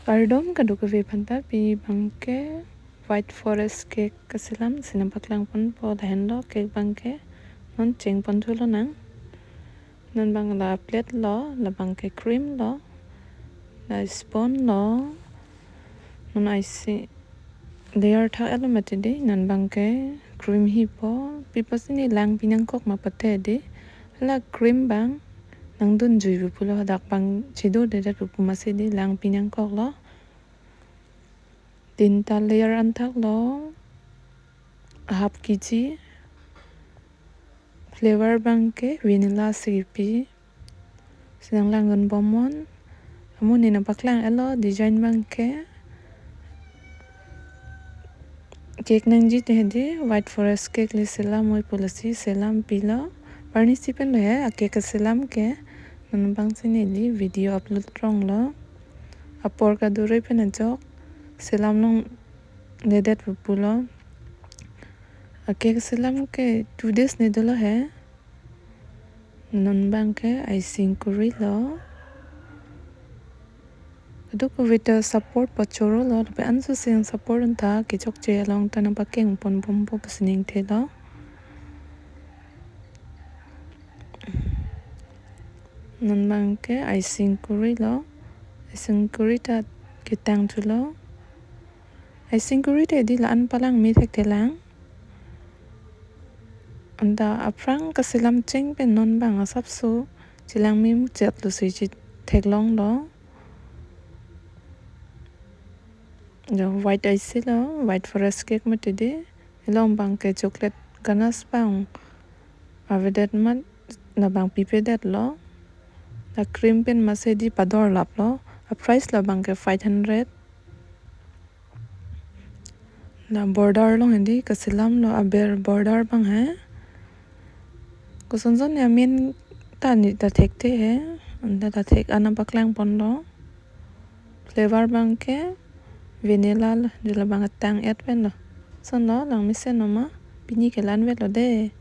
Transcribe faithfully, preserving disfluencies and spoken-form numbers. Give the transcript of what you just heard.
Kardom kadokave aphanta, pini abangke white forest cake kaselam si nangpaklang ponpo. Lahenlo cake abangke, non cheng pon thu lonang. Non abang la plate lo, labangke cream lo, la spoon lo. Non icing layer thak-etlo mati dei. Non abangke cream hipo, pi pusi ne lang pi nangkok ma pate dei. La cream abang nangdunjui pu pulo, hadak abang chedodedet pu pu masi dei, lang pi nangkoklo. Tinta layer anthak lo, half K G. Flavor abangke vanilla si kipi. Si nanglangdun bomnon. Amonit nangpaklang-etlo design abangke. Cake nangji te hedi white forest cake le selam oi pu lasi selam pilo. Parni si pen lo he a cake kaselam ke. Non abang si neli video upload ronglo. Apor kadure pen ajok selam longledet pu pulo. A cake kaselam ke two days ne dolo he. Non abangke icing kurilo. Kadokave ta support pachorolo, lapen anso si nang support un tha, kechokche along ta nangpakeng pon bompo pusi ning thelo. Non abangke icing kurilo. Icing kuri ta ketang thulo. Icing kuri te dei la-an palang me thekthelang. Anta aphrang kaselam cheng pen non abang asapso chelang me muchotlo si chetheklonglo. Jo white icing lo, white forest cake mati dei. Along abangke chocolate ganache abang avedet mat, labang pipedetlo. La cream pen masi dei padorlaplo. A price labangke five hundred. La border along hedi kaselamlo, aber border abang he. Kosonson ya main ta ne ta thekthe he. Anta ta thek-an nangpaklang ponlo. Flavor abangke vanilla lo, dei labang tang-et pen lo. Sonlo, langmesen noma, pini ke la-an vetlo dei.